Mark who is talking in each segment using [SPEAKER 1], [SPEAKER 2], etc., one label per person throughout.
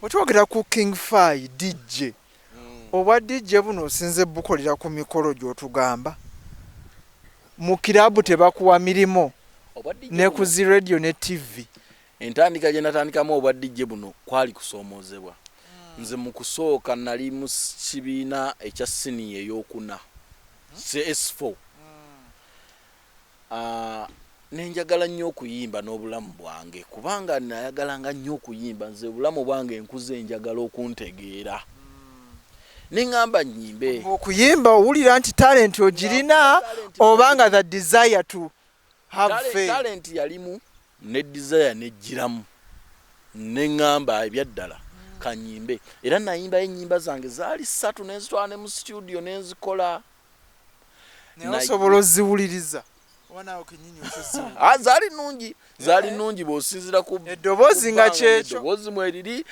[SPEAKER 1] Bwetwogera ku King Fi DJ, obwa DJ buno osinze bukolera ku mikolo gy'otugamba, mu kirabu tebakuwa mirimu?
[SPEAKER 2] Obwa DJ
[SPEAKER 1] Ne ku
[SPEAKER 2] buno,
[SPEAKER 1] zi radio ne TV?
[SPEAKER 2] Entandika gye natandikamu obwa DJ buno kwali kusoomoozebwa. Nze mu kusooka nali mu kibiina ekya siniya eyokuna, CS4. Ah, nenjagala nnyo okuyimba n'obulamu bwange, kubanga nayagalanga nnyo okuyimba. Nze obulamu bwange nkuze njagala okuntegeera, neŋŋamba nyimbe.
[SPEAKER 1] Okuyimba owulira nti talent ogirina, oba nga the desire to have fame?
[SPEAKER 2] Talent yalimu ne desire nejjiramu, neŋŋamba ebyaddala kanyimbe. Era nayimbayo ennyimba zange zaali ssatu, nenzitwala ne mu studio nenzikola.
[SPEAKER 1] Naye osobola oziwuliriza, oba naawe kenyini okiziwulira?
[SPEAKER 2] Ah, zaali nnungi, zaali nnungi bw'osinziira ku
[SPEAKER 1] Eddoboozi nga kyekyo.
[SPEAKER 2] Eddoboozi mweriri,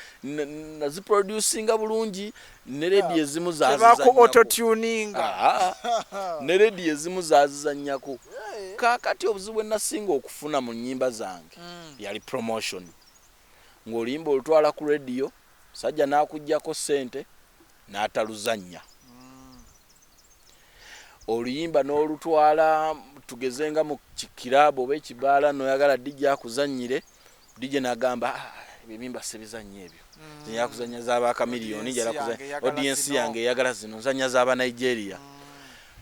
[SPEAKER 2] naziproducinga bulungi, ne rediyo ezimu
[SPEAKER 1] Tebaku
[SPEAKER 2] zazizannyako.
[SPEAKER 1] autotuninga?
[SPEAKER 2] Ah, ne rediyo ezimu zazizannyako. Kaakati obuzibu bwe nasinga okufuna mu nnyimba zange yali promotion, ng'oluyimba olutwala ku rediyo, sajja n'akuggyako ssente n'ataluzannya. Oluyimba n'olutwala, tugeze nga mu kikirabu oba ekibaala, noyagala DJ akuzannyire, DJ n'agamba, "Ah, ebibimba sibizannya ebyo, njagala kuzannya z'abakamiliyoni."
[SPEAKER 1] Audience
[SPEAKER 2] Njagala
[SPEAKER 1] yange
[SPEAKER 2] kuzannya
[SPEAKER 1] eyagala
[SPEAKER 2] audience
[SPEAKER 1] zino.
[SPEAKER 2] Yange eyagala zino, nzannya z'aba Nigeria.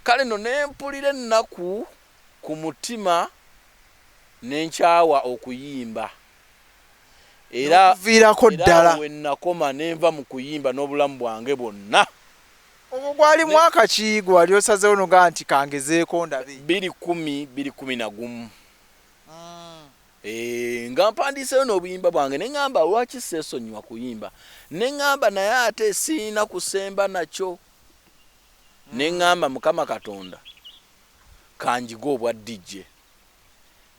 [SPEAKER 2] Kale no nempulira ennaku ku mutima, nenkyawa okuyimba era
[SPEAKER 1] Okuviirako
[SPEAKER 2] era
[SPEAKER 1] ddala.
[SPEAKER 2] we nakoma nenva mu kuyimba n'obulamu bwange bwonna.
[SPEAKER 1] Ogwo gwali mwaka ki gwe wali osazeewo nogaa nti kangezeeko ndabe?
[SPEAKER 2] 210, 211. Eh, nga mpandiiseyo n'obuyimba bwange, ne ŋŋamba lwaki seesonyiwa kuyimba, ne ŋŋamba naye ate siina kusemba nakyo, ne ŋŋamba Mukama Katonda kanjige obwa DJ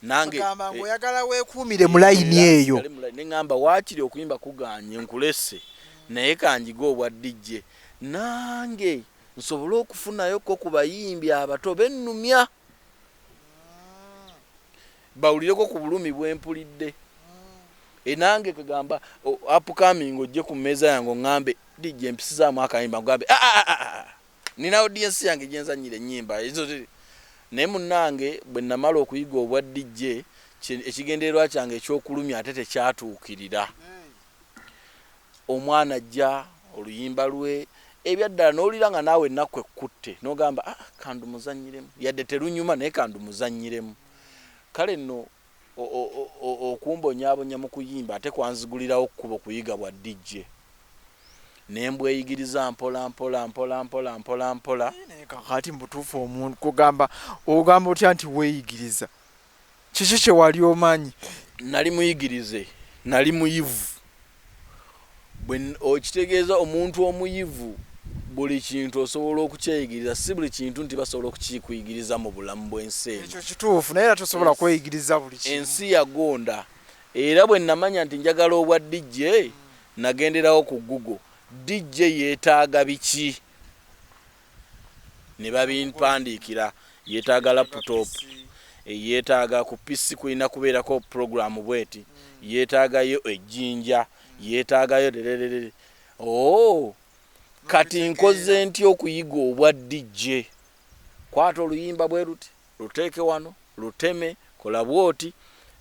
[SPEAKER 2] nange.
[SPEAKER 1] Ogamba
[SPEAKER 2] Eh,
[SPEAKER 1] ng'oyagala weekuumire mu layini eyo.
[SPEAKER 2] Nsigale mu layini. Ne ŋŋamba waakiri okuyimba kuganye, nkulese, naye kanjige obwa DJ nange nsobole okufunayoko ku bayimbi abato bennumya, bawulireko ku bulumi bwempulidde. Enange kagamba upcoming ojje ku mmeeza yange oŋŋambe, "DJ, mpisizaamu akayimba," ngambe, "Ah, ah, ah, ah, nina audience yange gyenzanyira ennyimba ezo." Naye munnange, bwe namala okuyiga obwa DJ, ekigendererwa kyange ekyokulumya ate tekyatuukirira. Omwana ajja oluyimba lwe ebyaddala, n'owulira nga naawe ennaku ekkutte, n'ogamba, "Ah, kandumuzannyiremu, yadde terunyuma, naye kandumuzannyiremu." Kale nno okumbonyaabonya mu kuyimba ate kwanzigulirawo kkubo kuyiga bwa DJ, nembweyigiriza mpola mpola mpola mpola mpola mpola.
[SPEAKER 1] Naye kakati mubutuufu, omuntu kugamba, ogamba otya nti weeyigiriza? Kiki kye wali omanyi?
[SPEAKER 2] Nali muyigirize, nali muyivu. Okitegeeza omuntu omuyivu buli kintu osobola okukyeyigiriza, si buli kintu nti basobola okukikuyigiriza mu bulamu bw'ensi eno.
[SPEAKER 1] Ekyo kituufu, naye era tosobola kweyigiriza buli kimu.
[SPEAKER 2] Ensi yagonda, era bwe namanya nti njagala obwa DJ, nagenderawo ku Google, DJ yeetaaga biki, ne babimpandiikira. Yeetaaga laptop, yeetaaga ku PC kulina kubeerako programu bweti, yeetaagayo ejjinja, yeetaagayo lererere. Oh, kati nkoze ntya okuyiga obwa DJ? Kwata oluyimba bwe luti, luteeke wano, luteme, kola bwoti,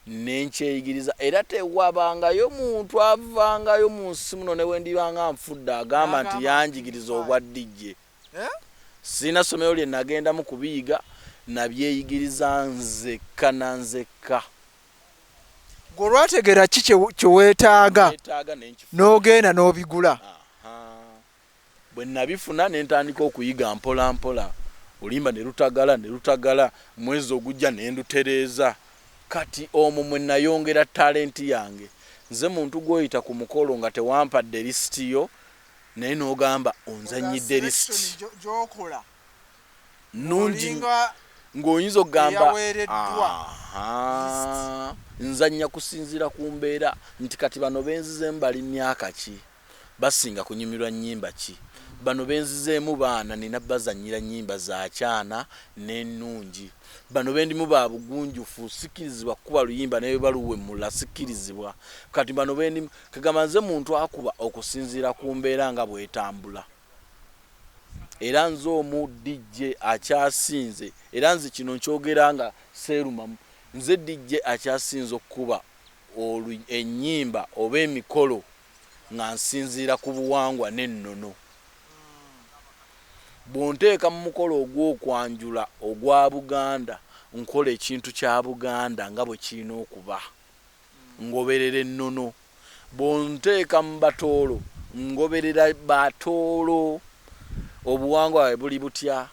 [SPEAKER 2] nenkyeyigiriza. Era tewabangayo muntu avangayo mu nsi muno, ne wendibanga nfudde, agamba nti
[SPEAKER 1] N'agamba
[SPEAKER 2] yanjigiriza obwa DJ.
[SPEAKER 1] Eh?
[SPEAKER 2] Sirina ssomero lye nagendamu kubiyiga, nabyeyigiriza nzekka na nzekka.
[SPEAKER 1] Ng'olwategeera ki kye weetaaga,
[SPEAKER 2] neetaaga nenkifuna,
[SPEAKER 1] n'ogenda n'obigula.
[SPEAKER 2] Aha. Bwe nabifuna ne ntandika okuyiga mpola mpola, oluyimba ne lutagala, ne lutagala, mwezi ogujja ne ndutereeza. Kati omwo mwe nayongera talenti yange. Nze muntu gw'oyita ku mukolo nga tewampadde lisiti yo, naye n'ogamba onzannyidde lisiti
[SPEAKER 1] gyokola
[SPEAKER 2] nungi, ng'oyinza okugamba
[SPEAKER 1] eyaweereddwa.
[SPEAKER 2] Aha. Nzannya kusinziira ku mbeera nti kati bano benzizeemu bali myaka ki. Basinga kunyumirwa nnyimba ki? Bano benzizeemu baana, nina bazannyira nnyimba za kyana n'ennungi. Bano bendimu ba bugunjufu, sikirizibwa kukuba luyimba naye baluwemula, sikirizibwa. Kati bano bendimu kagamba nze muntu akuba okusinziira ku mbeera nga bwetambula. Era nze omu DJ akyasinze, era nze kino nkyogera nga seerumamu, nze DJ akyasinze okukuba ennyimba oba emikolo nga nsinziira ku buwangwa n'ennono. Bw'onteeka mu mukolo ogw'okwanjula ogwa Buganda, nkola ekintu kya Buganda nga bwe kirina okuba, ngoberera ennono. Bw'onteeka mu Batoolo, ngoberera Batoolo, obuwangwa bwabwe buli butya,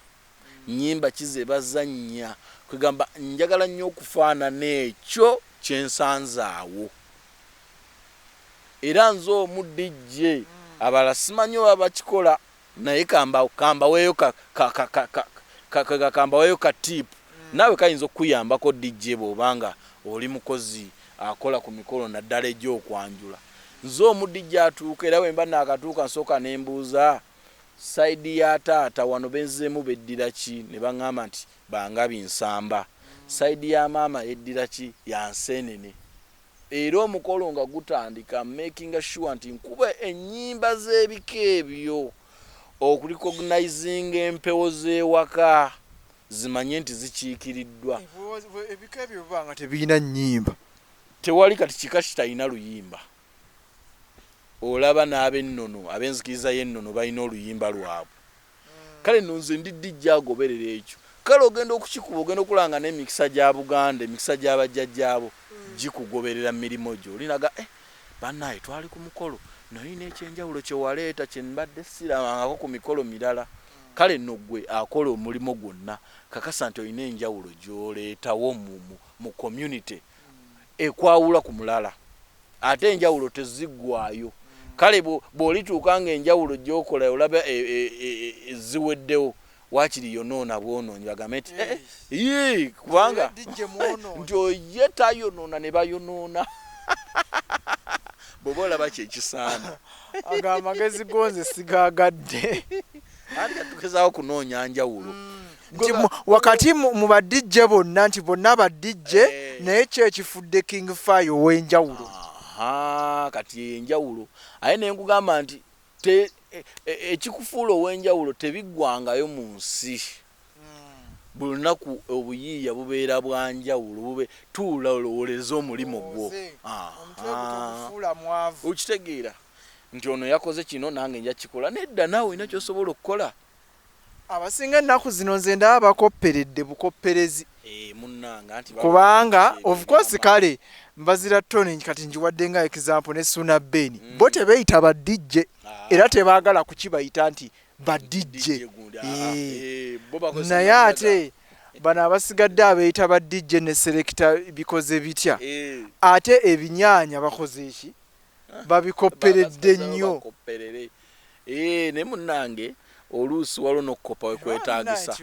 [SPEAKER 2] nnyimba ki ze bazannya. Kwegamba njagala nnyo okufaanana ekyo kye nsanze awo. Era nze omu DJ, abalala simanyi oba bakikola, naye kambaweeyo ka tip. Naawe kayinza okukuyambako DJ bw'obanga oli mukozi akola ku mikolo naddala egy'okwanjula. Nze omu DJ atuuka, era bwe mba naakatuuka nsooka ne mbuuza side ya taata wano benzeemu beddira ki, ne baŋŋamba nti bangabi nsamba. Side ya maama yeddira ki, ya nseenene. Era omukolo nga gutandika making sure nti nkuba ennyimba z'ebika ebyo okurecognizinga empewo z'ewaka zimanye nti zikiikiriddwa.
[SPEAKER 1] Ebika ebyo biba nga tebirina nnyimba.
[SPEAKER 2] Tewali kati kika kitalina luyimba. Olaba n'ab'ennono, ab'enzikiriza y'ennono balina oluyimba lwabwe. Kale nno nze ndi DJ agoberera ekyo. Kale ogenda okukikuba, ogenda okulanga n'emikisa gya Buganda, emikisa gy'abajjajjaabo gikugoberera mu mirimu gyo. Olinaga bannaye twali ku mukolo naye n'ekyenjawulo kye waleeta kye mbadde sirabangako ku mikolo mirala. Kale nno ggwe akola omulimu gwonna kakasa nti olina enjawulo gy'oleetawo mu community ekwawula ku mulala. Ate enjawulo teziggwaayo. Kale bw'olituuka ng'enjawulo gy'okola olaba ziweddewo, waakiri yonoona bwonoonyi bagambe nti yii, kubanga nti oye tayonoona ne bayonoona. Bw'oba olaba kyekisaana.
[SPEAKER 1] Ago amagezi gonze sigaagadde.
[SPEAKER 2] Anti katugezaako kunoonya njawulo.
[SPEAKER 1] Nti wakati mu ba DJ bonna nti bonna ba DJ, naye ki ekifudde King Fire ow'enjawulo?
[SPEAKER 2] Kati enjawulo. Aye ne nkugamba nti ekikufuula ow'enjawulo tebiggwangayo mu nsi. Buli lunaku obuyiiya bubeera bwa njawulo, bube tuula olowoolereze omulimu gwo. Okitegeera nti ono yakoze kino nange nja kikola, nedda naawe olina ky'osobola okukola.
[SPEAKER 1] Abasinga ennaku zino nze ndaba bakopperedde bukopperezi.
[SPEAKER 2] Munnange anti
[SPEAKER 1] kubanga of course kale mbazira Tony kati njiwadde nga example ne Suna Ben, bo tebeeyita ba DJ era tebaagala kukibayita nti ba DJ. Naye ate bano abasigadde abeeyita ba DJ ne selector bikoze bitya, ate ebinyaanya bakoze ki, babikopperedde nnyo.
[SPEAKER 2] Naye munnange oluusi waliwo n'okukopa we kwetaagisa.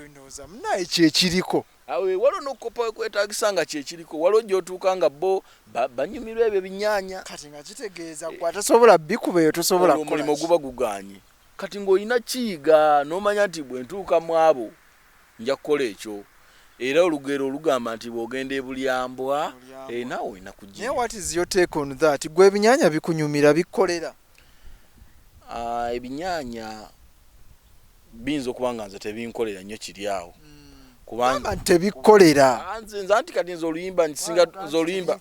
[SPEAKER 1] Naye kyekiriko.
[SPEAKER 2] Waliwo n'okukopa we kwetaagisa nga kyekiriko. Waliwo gy'otuuka nga bo banyumirwa ebyo binyaanya.
[SPEAKER 1] Kati nga kitegeeza gwe atasobola bikuba eyo tosobola kukola.
[SPEAKER 2] Omulimu guba gugaanye. Kati ng'olina kiyiga n'omanya nti bwe ntuuka mu abo nja kukola ekyo. Era olugero olugamba nti bw'ogenda e Bulyambwa, naawe olina kugira.
[SPEAKER 1] Naye what is your take on that? Gwe ebinyaanya bikunyumira bikkolera?
[SPEAKER 2] Ebinyaanya biyinza okuba nga nze tebinkolera nnyo kiri awo.
[SPEAKER 1] Kubanga tebikkolera.
[SPEAKER 2] Nze anti kati nze oluyimba nsinga nze oluyimba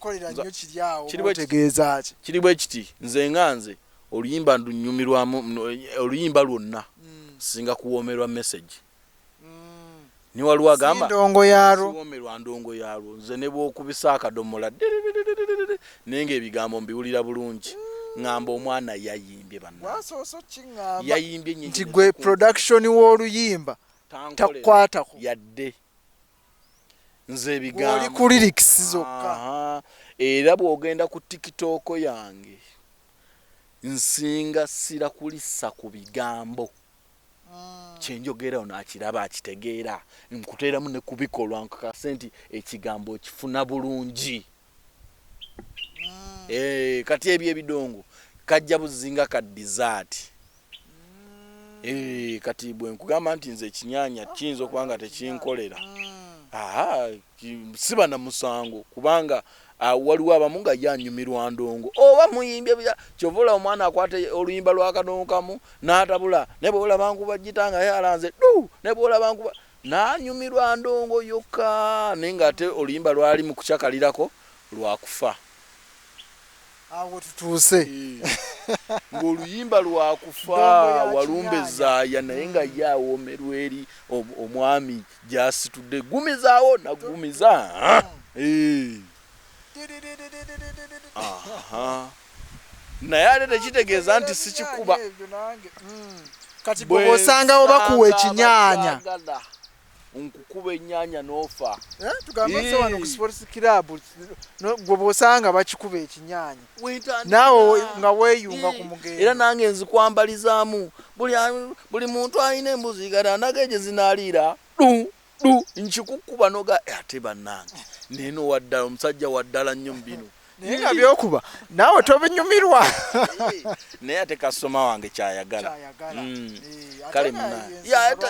[SPEAKER 1] kitegeeza ki?
[SPEAKER 2] Kiri bwe kiti, nze nga nze oluyimba ndunyumirwamu, oluyimba lwonna singa kuwoomerwa message. Ni waliwo agamba
[SPEAKER 1] ndongo yalwo,
[SPEAKER 2] siwoomerwa ndongo yalwo. Nze ne bw'okubisa akadomola naye ng'ebigambo mbiwulira bulungi. Ŋŋamba omwana yayimbye bannange.
[SPEAKER 1] Wasoose okiŋŋamba
[SPEAKER 2] yayimbye nnyo
[SPEAKER 1] nti gwe production w'oluyimba takukwatako
[SPEAKER 2] yadde. Nze ebigambo
[SPEAKER 1] oli ku lyrics zokka.
[SPEAKER 2] Era bw'ogenda ku TikTok yange nsinga sira kulissa ku bigambo. Kyenjogera ono akiraba akitegeera, nkuteeramu ne ku bikolwa nkakase nti ekigambo okifuna bulungi. Kati ebyo ebidongo Kajja buzinga ka dessert. Kati bwe nkugamba nti nze ekinyaanya kiyinza okuba nga tekinkolera, aha, siba na musango, kubanga waliwo abamu nga ye anyumirwa ndongo oba muyimbye kyova olaba omwana akwata oluyimba lwa kadongo kamu n'atabula, naye bwolaba nkuba gita nga ye alanze du, naye bwolaba nkuba n'anyumirwa ndongo yokka, naye ng'ate oluyimba lwali mu kucakalirako lwakufa.
[SPEAKER 1] Awo tutuuse.
[SPEAKER 2] Ng'oluyimba lwakufa, walumbe zaaya, naye nga ye awoomerwa eri omwami gy'asitudde, gumizaawo nagumiza. Naye ate tekitegeeza nti sikikuba.
[SPEAKER 1] Kati gwe bw'osangawo bakuwa ekinyaanya,
[SPEAKER 2] nkukuba ennyaanya n'ofa.
[SPEAKER 1] Tugambe se wano ku sports club, gwe bw'osanga bakikuba ekinyaanya, naawe nga weeyunga ku mugendo.
[SPEAKER 2] Era nange nzikwambalizaamu. Buli muntu alina embuzi kati andaga egyo zinaaliira du du, nkikukuba noga ate bannange neno waddala, omusajja waddala nnyo mu bino.
[SPEAKER 1] Naye nga byokuba naawe tobinyumirwa.
[SPEAKER 2] Naye ate kasitoma wange kyayagala. Kale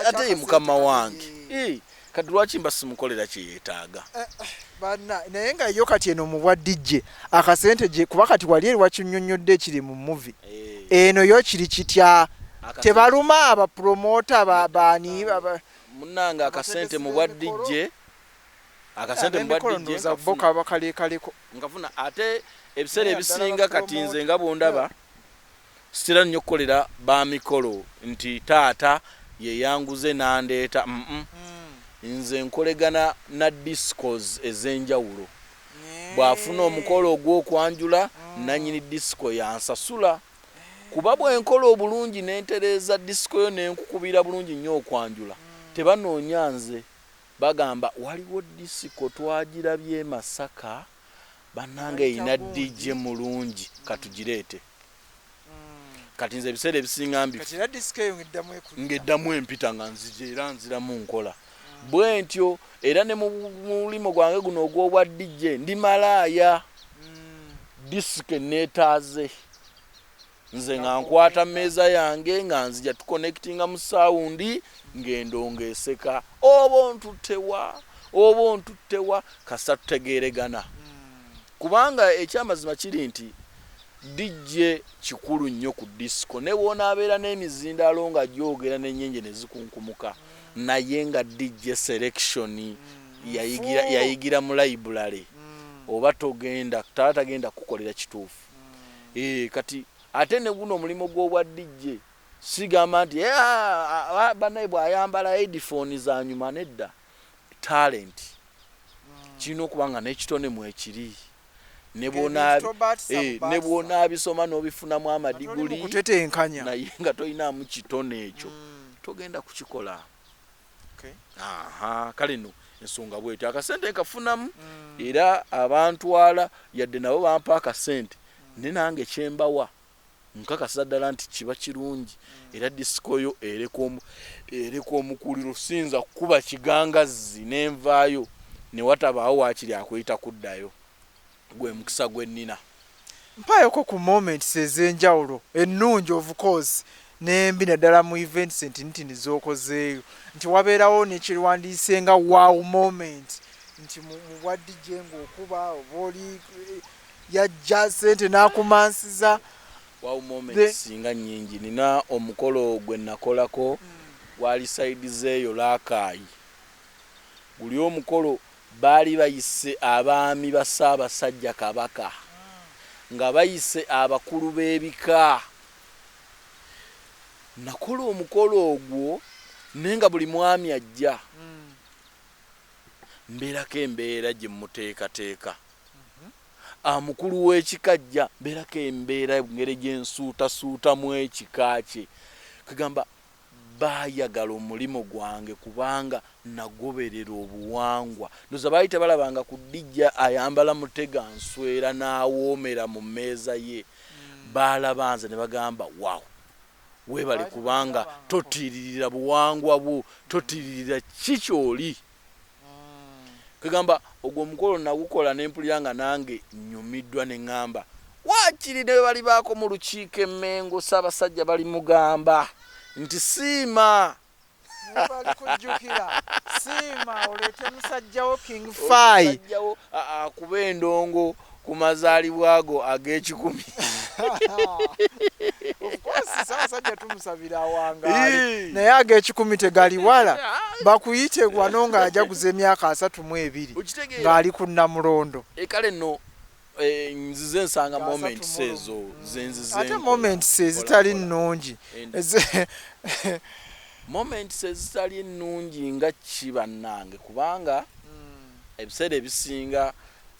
[SPEAKER 2] ate ye mukama wange, kati lwaki mba simukolera kyeyeetaaga?
[SPEAKER 1] Naye nga yo kati eno mu bwa DJ akasente gye kuba kati wali eri wakinnyonnyodde ekiri mu movie, eno yo kiri kitya? Tebaluma abapromota baani?
[SPEAKER 2] Munnange, akasente mu bwa DJ, akasente mu bwa DJ
[SPEAKER 1] bo kaba kalekaleko.
[SPEAKER 2] Nkafuna, ate ebiseera ebisinga kati nze nga bwondaba sitera nnyo okukolera bamikolo nti taata yeyanguze nandeeta. Nze nkolegana na discos ez'enjawulo. Bw'afuna omukolo ogw'okwanjula, nannyini disco yansasula, kuba bwe nkola obulungi nentereeza disco yo nenkukubira bulungi nnyo okwanjula, tebanoonya nze, bagamba waliwo disco twagirabye e Masaka, bannange erina DJ mulungi, katugireete. Kati nze ebiseera ebisinga ng'eddamu empita nga nzija, era nziramu nkola bwe ntyo. Era ne mu mulimu gwange guno ogw'obwa DJ ndi malaaya, disco neetaaze nze nga nkwata mmeeza yange nga nzija tuconnectinga mu sound, ng'endongo eseka, oba ontuttewa oba ontuttewa, kasita tutegeeregana. Kubanga ekyamazima kiri nti DJ kikulu nnyo ku disco, ne bw'onaabeera n'emizindaalo nga gyogera n'ennyenje ne zikunkumuka, naye nga DJ selection yayigira mu library, oba togenda taba tagenda kukolera kituufu. Kati ate ne guno omulimu gw'obwa DJ, sigamba nti bannaye bw'ayambala headphone za nyuma, nedda. Talent kirina okuba nga n'ekitone mwekiri, ne bw'onaabisoma n'obifunamu amadiguli, naye nga tolinaamu kitone ekyo, togenda kukikola. Aha, kale no ensonga bwetyo, akasente nkafunamu, era abantwala yadde nabo bampa akasente, ne nange kyembawa nkakasa ddala nti kiba kirungi. Era disco yo ereka omukuliro, siyinza kukuba kigangazzi nenvaayo ne watabaawo waakiri akuyita kuddayo. Gwe mukisa gwe nnina.
[SPEAKER 1] Mpaayoko ku moments ez'enjawulo ennungi, of course n'embi, naddala mu events entinitini z'okozeeyo, nti wabeerawo nekiriwandiise nga wow moment, nti mu bwa DJ ng'okuba oba oli yajja sente n'akumansiza.
[SPEAKER 2] Wow moments nga nnyingi. Nina omukolo gwe nakolako, gwali side zeeyo Rakai. Guli omukolo baali bayise abaami ba Ssaabasajja Kabaka, nga bayise abakulu b'ebika. Nakola omukolo ogwo, naye nga buli mwami ajja mbeerako embeera gye muteekateeka. Mukulu w'ekika ajja, mbeerako embeera engeri gyensuutasuutamu ekika kye. Kagamba baayagala omulimu gwange kubanga nagoberera obuwangwa. Ndoza baali tebalabanga ku DJ ayambala mutega nswera n'awoomera mu mmeeza ye. Baalaba nze ne bagamba, "Wow, weebale, kubanga totiiririra buwangwa bwo, totiiririra ki kyoli." Kagamba ogwo omukolo nagukola ne mpulira nga nange nnyumiddwa, ne ŋŋamba Waakiri ne bali baako mu lukiiko emmengo, Ssaabasajja bali mugamba nti siima.
[SPEAKER 1] Bali kujjukira, siima oleete musajjawo King Fai.
[SPEAKER 2] Omusajjawo akuba endongo ku mazaalibwa ago ag'ekikumi.
[SPEAKER 1] Of course, Ssaabasajja tumusabira awangaale, naye ag'ekikumi tegaliwala. Bakuyite wano ng'ajaguza emyaka 32 ng'ali ku Nnamulondo.
[SPEAKER 2] Kale nno nzize nsanga moments ezo zenzize.
[SPEAKER 1] Ate moments ezitali nnungi.
[SPEAKER 2] Moments ezitali nnungi nga ki bannange, kubanga ebiseera ebisinga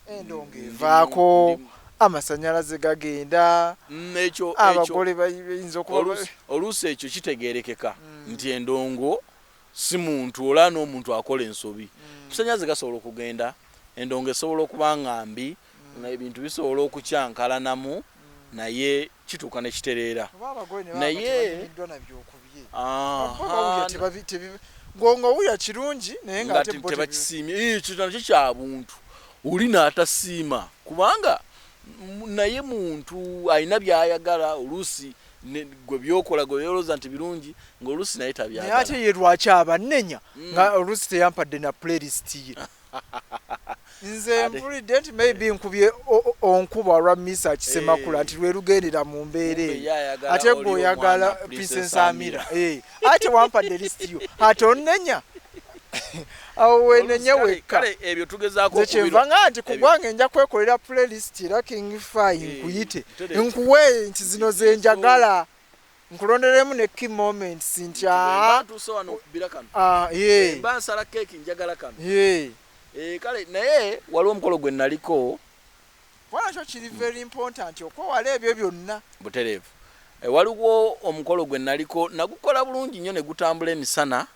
[SPEAKER 1] endongo evaako, amasanyalaze gagenda,
[SPEAKER 2] ekyo
[SPEAKER 1] abagole bayinza okuba
[SPEAKER 2] oluusi ekyo kitegeerekeka nti endongo si muntu, ola n'omuntu akola ensobi. Amasanyalaze gasobola okugenda, endongo esobola okuba nga mbi, ebintu bisobola okukyankalanamu, naye kituuka ne kitereera.
[SPEAKER 1] Naye gonga owulira kirungi naye nga
[SPEAKER 2] tebakisiimye. Ekyo nakyo kya buntu, oli n'atasiima kubanga naye muntu alina by'ayagala. Oluusi gwe byokola gwe byolowooza nti birungi, ng'oluusi naye tabyagala.
[SPEAKER 1] Naye ate ye lwaki abannenya nga oluusi teyampadde na playlist ye? Nze mpulidde nti maybe nkubye onkuba olwa Misa Kisemakula nti lwe lugendera mu mbeera eyo, ate gwe oyagala Princess Amira, ate wampadde list yo, ate onnenya awo wenenye wekka.
[SPEAKER 2] Ebyo tugezaako.
[SPEAKER 1] Nze kyenva nga nti ku gwange nja kwekolera playlist, era King Fai nkuyite nkuwe nti zino ze njagala, nkulonderemu ne key moments nti
[SPEAKER 2] mba nsala keeki njagala kano. Kale naye waliwo omukolo gwe naliko.
[SPEAKER 1] Nakyo kiri very important okwewala ebyo byonna.
[SPEAKER 2] Butereevu. Waliwo omukolo gwe naliko, nagukola bulungi nnyo ne gutambula emisana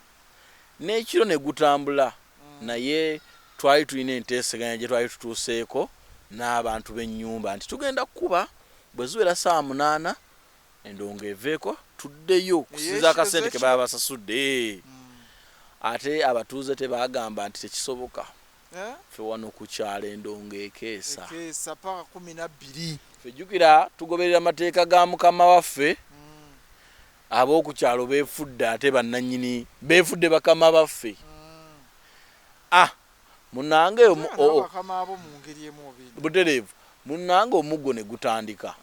[SPEAKER 2] n'ekiro ne gutambula, naye twali tulina enteeseganya gye twali tutuuseeko n'abantu b'ennyumba nti tugenda kukuba bwe ziwera 8:00, endongo eveeko, tuddeyo kusinza akasente ke baba basasudde. Ate abatuuze tebagamba nti tekisoboka, ffe wano ku kyalo endongo ekeesa.
[SPEAKER 1] Paka 12.
[SPEAKER 2] Ffe jjukira tugoberera amateeka ga mukama waffe. Ab'oku kyalo beefudde ate bannannyini, beefudde bakama baffe. Munnange, butereevu munnange, omuggo ne gutandika,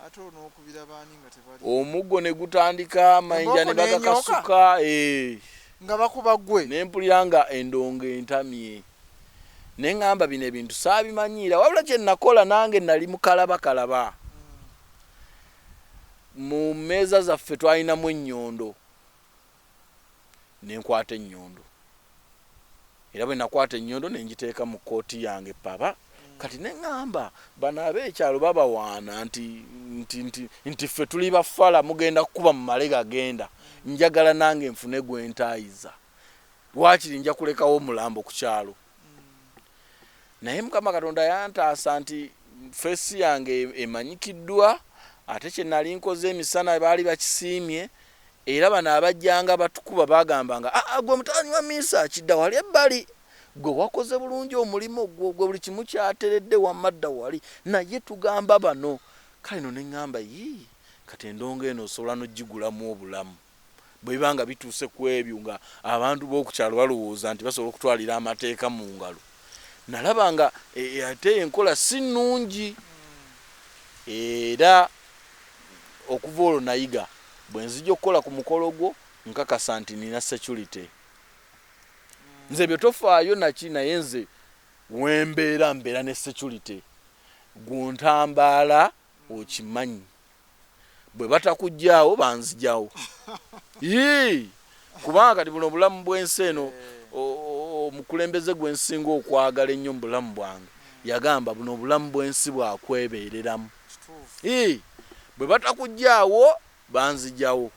[SPEAKER 2] omuggo ne gutandika, amayinja ne bagakasuka
[SPEAKER 1] nga bakuba gwe.
[SPEAKER 2] Ne mpulira nga endongo entamye, ne ŋŋamba bino ebintu saabimanyiira. Wabula kye nakola nange nali mukalabakalaba, mu mmeeza zaffe twalinamu ennyondo, ne nkwata ennyondo, era bwe nakwata ennyondo ne ngiteeka mu kkooti yange paba. Kati ne ŋŋamba bano ab'ekyalo babawaana nti nti nti nti ffe tuli bafala, mugenda kukuba mumale gagenda. Njagala nange nfune gwe ntaayiza, lwakiri nja kulekawo omulambo ku kyalo. Naye Mukama Katonda yantaasa nti face yange emanyikiddwa, ate kye nali nkoze emisana baali bakisiimye, era bano abajjanga batukuba bagambanga, aa, gwe mutabani wa Misa kidda wali ebbali, gwe wakoze bulungi omulimu gwo, gwe buli kimu kyateredde, wamadda wali. Naye tugamba bano. Kale no ne ŋŋamba, yii, kati endongo eno osobola n'ogigulamu obulamu bwe biba nga bituuse ku ebyo, nga abantu b'oku kyalo balowooza nti basobola okutwalira amateeka mu ngalo. Nalaba nga ate enkola si nnungi, era okuva olwo nayiga bwe nzija okukola ku mukolo gwo nkakasa nti nina security. Nze ebyo tofaayo naki, naye nze wembeera mbeera ne security guntambaala. Okimanyi bwe batakugjaawo banzijawo. Yii, kubanga kati buno obulamu bw'ensi eno, omukulembeze gwe nsinga okwagala ennyo mu bulamu bwange yagamba buno obulamu bw'ensi bwakwebeereramu. Ii, bwe batakugjaawo banzijawo.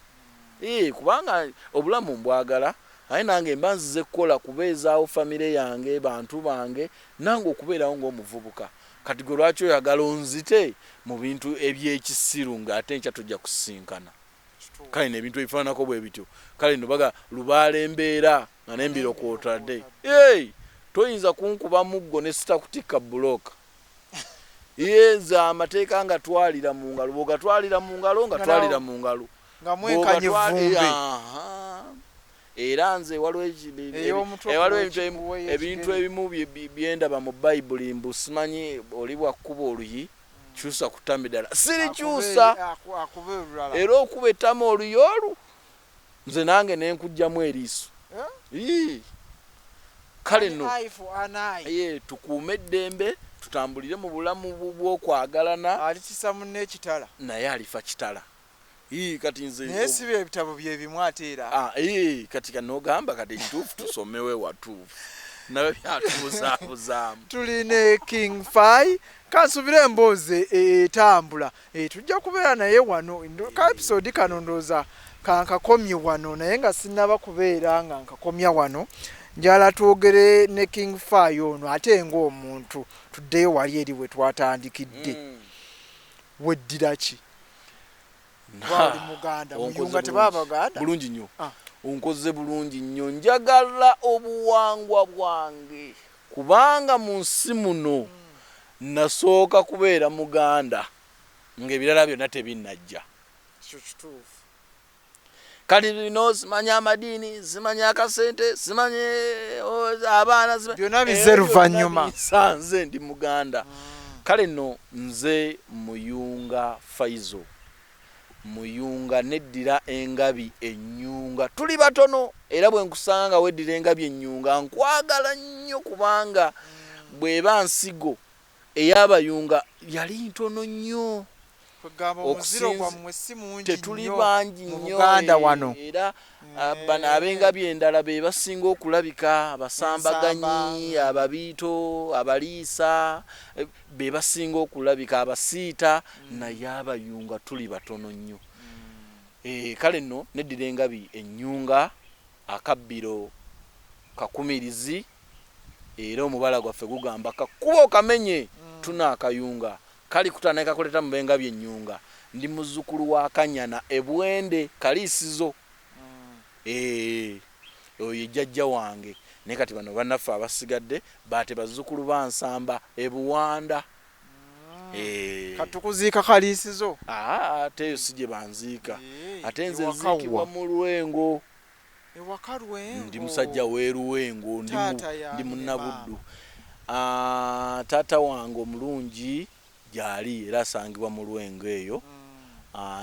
[SPEAKER 2] Ii, kubanga obulamu mbwagala, aye nange mba nzize kukola kubeezaawo famire yange, bantu bange, nange okubeerawo ng'omuvubuka. Kati gwe lwaki oyagala onzite mu bintu ebyekisiru ng'ate enkya tujja kusisinkana? Kale nebintu ebifaananako bwe bityo. Kale no baga lubaala embeera nga nembiro kwotadde. Hey, toyinza kunkuba muggo ne sitakutikka bulooka. Yeza amateeka nga twalira mu ngalo, bw'ogatwalira mu ngalo nga twalira mu ngalo.
[SPEAKER 1] Nga mwenkanye vvumbe.
[SPEAKER 2] Era nze waliwo ebintu ebimu byendaba mu Bayibuli mbu simanyi oli bwakkuba oluyi kyusa ku ttama eddala. Sirikyusa. Era okuba ettama oluyi olu nze nange ne nkuggyamu eriiso. Kale nno tukuume eddembe, tutambulire mu bulamu bw'okwagalana.
[SPEAKER 1] Alitisa munne ekitala.
[SPEAKER 2] Naye alifa kitala. Kati nze
[SPEAKER 1] naye si bye bitabo bye bimu ate era.
[SPEAKER 2] Kati kanogamba kati ekituufu tusomewe watuufu nabyo byatubuzaabuzaamu.
[SPEAKER 1] Tuli ne King Fai, kansubire emboozi etambula. Tujja kubeera naye wano ka episode kano ndowooza kankakomye wano, naye nga sinnaba kubeera nga nkakomya wano. Njala twogere ne King Fai ono ate ng'omuntu, tuddeyo wali eri we twatandikidde. Weddira ki? Oli Muganda, Muyunga tebaba Baganda?
[SPEAKER 2] Bulungi nnyo. Onkoze bulungi nnyo. Njagala obuwangwa bwange kubanga mu nsi muno nasooka kubeera Muganda ng'ebirala byonna tebinnajja.
[SPEAKER 1] Ekyo kituufu.
[SPEAKER 2] Kati bino simanya amadiini, simanya akasente, simanye abaana,
[SPEAKER 1] byonna bizze luvannyuma.
[SPEAKER 2] Nsanze ndi Muganda. Kale nno nze Muyunga Faizo. Muyunga neddira engabi ennyunga. Tuli batono era bwe nkusanga nga weddira engabi ennyunga nkwagala nnyo kubanga bw'eba nsigo ey'abayunga yali ntono nnyo. Tetuli bangi nnyo era bano ab'engabi endala be basinga okulabika, abasambaganyi, ababiito, abaliisa be basinga okulabika, abasiita, naye abayunga tuli batono nnyo. Kale nno neddira engabi ennyunga, akabbiro kakumirizi, era omubala gwaffe gugamba kakuba okamenye tunaakayunga. Kali kutandika kakuleta mu b'engabi ennyunga. Ndi muzzukulu wa Kanyana ebwende Kaliisizo. Oyo ye jjajja wange. Naye kati bano bannaffe abasigadde baate bazzukulu ba Nsamba e Buwanda.
[SPEAKER 1] Katukuziika Kaliisizo.
[SPEAKER 2] Ate eyo si gye banziika. Ate nze nziikibwa mu Lwengo.
[SPEAKER 1] Ewaka Lwengo.
[SPEAKER 2] Ndi musajja w'e Lwengo, ndi munnabuddu. Taata wange omulungi gyali era asangibwa mu Lwengo eyo.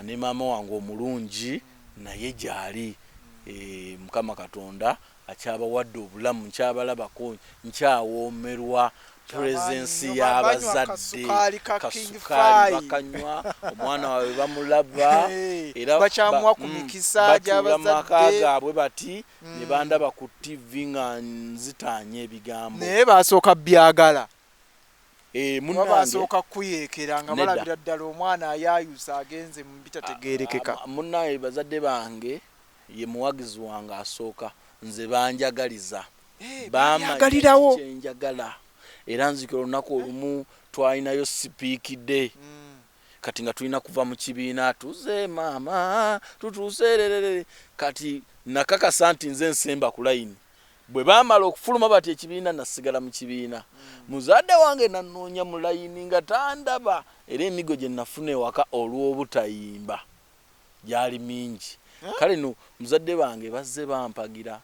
[SPEAKER 2] Ne maama wange omulungi naye gyali. Mukama Katonda akyabawadde obulamu, nkyabalabako, nkyawoomerwa presence y'abazadde. Kasukaali bakanywa, omwana waabwe bamulaba, era
[SPEAKER 1] bakyamuwa ku mikisa
[SPEAKER 2] gy'abazadde maka gaabwe bati ne bandaba ku TV nga nzitaanya ebigambo.
[SPEAKER 1] Naye basooka byagala. Basooka kuyeekera nga balabira ddala omwana ayaayusa agenze mu bitategeerekeka.
[SPEAKER 2] Munnange bazadde bange ye muwagizi wange asooka, nze banjagaliza.
[SPEAKER 1] Bamanyagalirawo
[SPEAKER 2] kyenjagala. Era nzikira olunaku olumu twalinayo sipiikidde. Kati nga tulina kuva mu kibiina tuze maama tutuuse rerere. Kati nakakasa nti nze nsemba ku layini. Bwe baamala okufuluma bati ekibiina nasigala mu kibiina. Muzadde wange nannoonya mu layini nga tandaba, era emigo gye nafuna ewaka olw'obutayimba gyali mingi. Kale no muzadde bange bazze bampagira.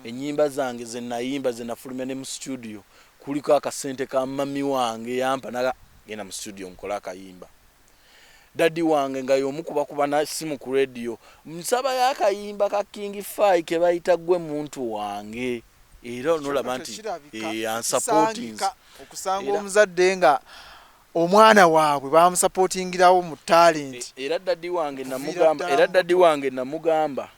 [SPEAKER 2] Ennyimba zange ze nayimba ze nafulumya ne mu studio kuliko akasente ka mami wange yampa naga genda mu studio nkole akayimba. Daddy wange nga y'omu kubakuba na simu ku radio, nsabayo akayimba ka King Fai ke bayita gwe muntu wange. Era onolaba nti ansupportinga.
[SPEAKER 1] Okusanga omuzadde nga omwana waabwe bamusupportingirawo mu talent.
[SPEAKER 2] Era daddy wange namugamba, era daddy wange namugamba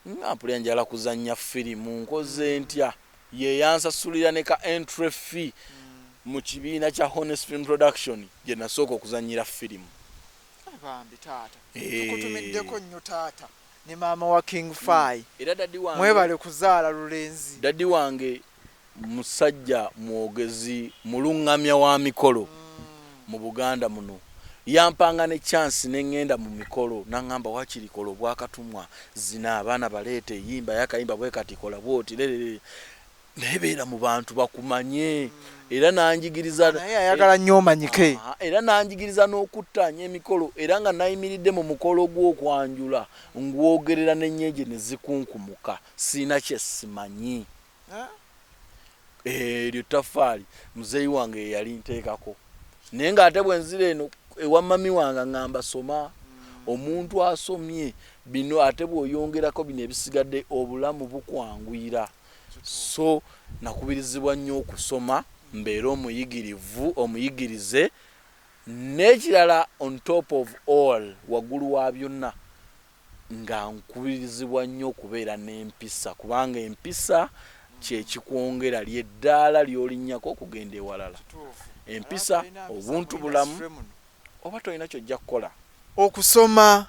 [SPEAKER 2] nga mpulira njala kuzannya firimu nkoze ntya. Ye yansasulira ne ka entry fee mu kibiina kya Honest Film Production gye nasooka okuzannyira firimu.
[SPEAKER 1] Bambi taata, tukutumiddeko nnyo taata ne maama wa King Fai.
[SPEAKER 2] Era daddy wange
[SPEAKER 1] mwebale kuzaala lulenzi.
[SPEAKER 2] Daddy wange musajja mwogezi muluŋŋamya wa mikolo mu Buganda muno. Yampanga ne chance ne ŋŋenda mu mikolo n'aŋŋamba waakiri kola obwakatumwa zina abaana baleete yimba yakayimba bwe kati kola bw'oti lerere. Naye beera mu bantu bakumanye. Era nanjigiriza,
[SPEAKER 1] Naye ayagala nnyo omanyike.
[SPEAKER 2] Aha, era nanjigiriza n'okuttaanya emikolo, era nga nayimiridde mu mukolo gw'okwanjula ngwogerera n'ennyenje ne zikunkumuka, siina kye simanyi. Eryo ttaffaali muzeeyi wange ye yali nteekako, naye ng'ate bwe nzira eno ewa mami wange aŋŋamba soma. Omuntu asomye bino, ate bw'oyongerako bino ebisigadde, obulamu bukwanguyira. So nakubirizibwa nnyo okusoma, mbeere omuyigirivu, omuyigirize. N'ekirala, on top of all, waggulu wa byonna, nga nkubirizibwa nnyo okubeera n'empisa, kubanga empisa kyekikwongera lyeddaala ly'olinnyako okugenda ewalala. Empisa, obuntu bulamu, oba tolina kyojja kukola.
[SPEAKER 1] Okusoma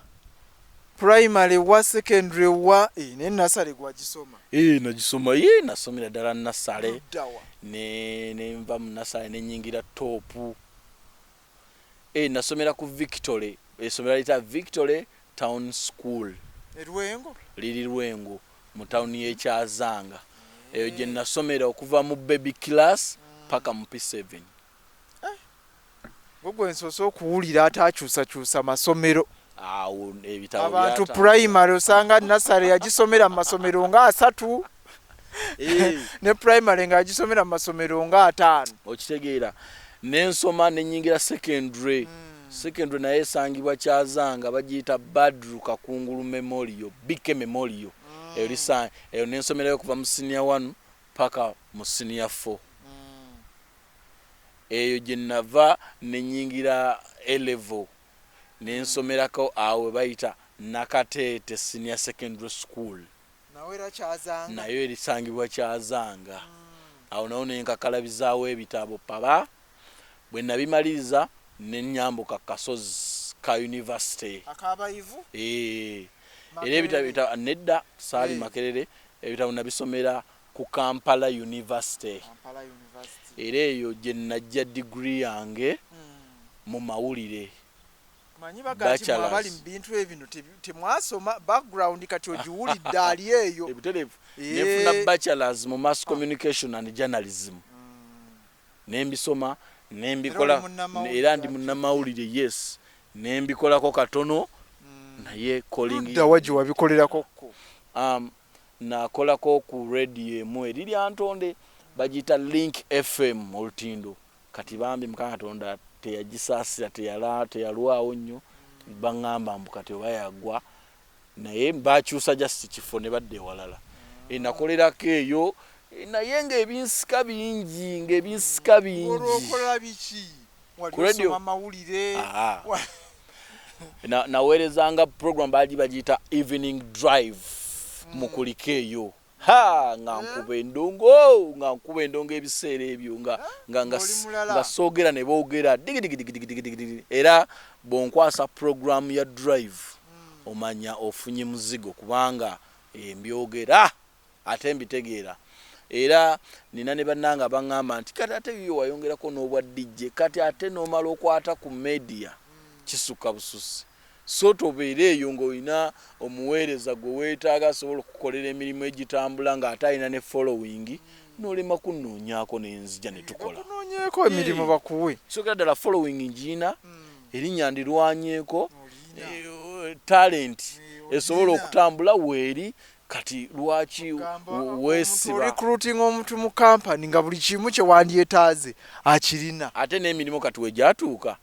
[SPEAKER 1] primary wa secondary wa ne nursery gwagisoma?
[SPEAKER 2] Nagisoma, ye nasomera ddala nursery.
[SPEAKER 1] Luddawa?
[SPEAKER 2] Ne nenva mu nursery nenyingira top. Nasomera ku Victory, essomero liyita Victory Town School.
[SPEAKER 1] Erwengo?
[SPEAKER 2] Liri Lwengo mu tawuni y'Ekyazanga. Eyo gye nasomera okuva mu baby class paka mu P7.
[SPEAKER 1] Gwe gwe nsoose okuwulira ataakyusakyusa masomero.
[SPEAKER 2] Awo ebitabo
[SPEAKER 1] Abantu primary osanga nursery yagisomera mu masomero nga 3, ne primary ng'agisomera mu masomero nga 5.
[SPEAKER 2] Okitegeera, nensoma nenyingira secondary. Secondary naye esangibwa Kyazanga, bagiyita Badru Kakungulu Memorial, BK Memorial. Eyo lisa eyo nensomerayo okuva mu senior 1 paka mu senior 4. Eyo gye nava nenyingira A level, nensomerako awo we bayita Nakateete Senior Secondary School.
[SPEAKER 1] Nawe era Kyazanga?
[SPEAKER 2] Nayo erisangibwa Kyazanga. Awo nawo nenkakalabizaawo ebitabo paba. Bwe nabimaliriza nenyambuka kasozi ka university.
[SPEAKER 1] Akabayivu?
[SPEAKER 2] Era ebitabo nedda, saali Makerere. Ebitabo nabisomera ku Kampala University.
[SPEAKER 1] Kampala University.
[SPEAKER 2] Era eyo gye najja degree yange mu mawulire.
[SPEAKER 1] Manyi baga nti
[SPEAKER 2] Bachelors.
[SPEAKER 1] Mwabali mu bintu ebino temwasoma background, kati ogiwulidde ali eyo.
[SPEAKER 2] Ebutereevu. Nenfuna bachelors mu mass communication and journalism, nembisoma nembikola.
[SPEAKER 1] Era oli munnamawulire.
[SPEAKER 2] Era ndi munnamawulire, yes, nembikolako katono, naye calling
[SPEAKER 1] Ludda wa gye wabikolerako ko?
[SPEAKER 2] Nakolako ku radio emu eri Lyantonde, bagiyita Link FM olutindo. Kati bambi Mukama Katonda teyagisaasira, teyalwawo nnyo, baŋŋamba mbu kati oba yagwa, naye bakyusa just kifo ne badda ewalala. Nakolerako eyo, naye ng'ebinsika bingi, ng'ebinsika bingi.
[SPEAKER 1] Olwokola biki? Wali
[SPEAKER 2] Ku radio?
[SPEAKER 1] osoma mawulire?
[SPEAKER 2] Aha. Naweerezanga program baali bagiyita Evening Drive, mukuliko eyo ha nga nkuba endongo, nga nkuba endongo ebiseera ebyo nga
[SPEAKER 1] Ng'oli mulala.
[SPEAKER 2] Nga soogera ne boogera digidigidigidigidi. Era bw'onkwasa program ya drive, omanya ofunye muzigo, kubanga mbyogera ate mbitegeera. Era nina ne bannange abaŋŋamba nti kati ate yo wayongerako n'obwa DJ, kati ate n'omala okwata ku media, kisukka bususi. So tobeera eyo ng'olina omuweereza gwe weetaaga asobola okukukolera emirimu egitambula, ng'ate alina ne following, n'olema kunnoonyaako n'enzija ne tukola.
[SPEAKER 1] Bakunoonyeeko emirimu bakuwe.
[SPEAKER 2] Kisookera ddala, following ngiina, erinnya ndirwanyeeko, talent esobola okutambula weeri. Kati lwaki weesiba?
[SPEAKER 1] Recruiting omuntu mu company nga buli kimu kye wandyetaaze akirina.
[SPEAKER 2] Ate n'emirimu kati wegyatuuka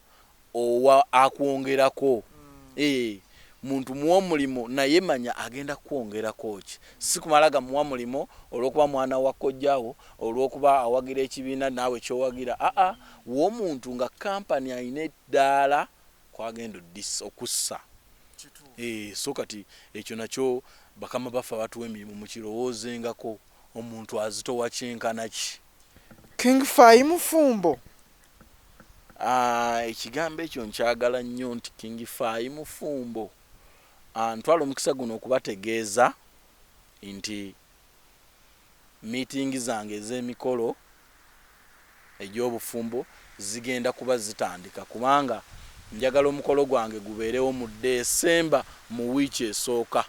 [SPEAKER 2] owa akwongerako. Muntu muwa omulimu, naye manya agenda kukwongerako ki. Si kumala gamuwa mulimu olw'okuba mwana wa kojjaawo, olw'okuba awagira ekibiina naawe kyowagira. Aa, w'omuntu nga kampani alina eddaala kwagenda okussa. So kati ekyo nakyo bakama baffe abatuwa emirimu mukirowoozengako, omuntu azitowa kyenkana ki.
[SPEAKER 1] King Fayi mufumbo?
[SPEAKER 2] Ah, ekigambo ekyo nkyagala nnyo nti King Fayi mufumbo. Ah, ntwala omukisa guno okubategeeza nti meeting zange ez'emikolo egy'obufumbo zigenda kuba zitandika, kubanga njagala omukolo gwange gubeerewo mu Desemba mu wiiki esooka.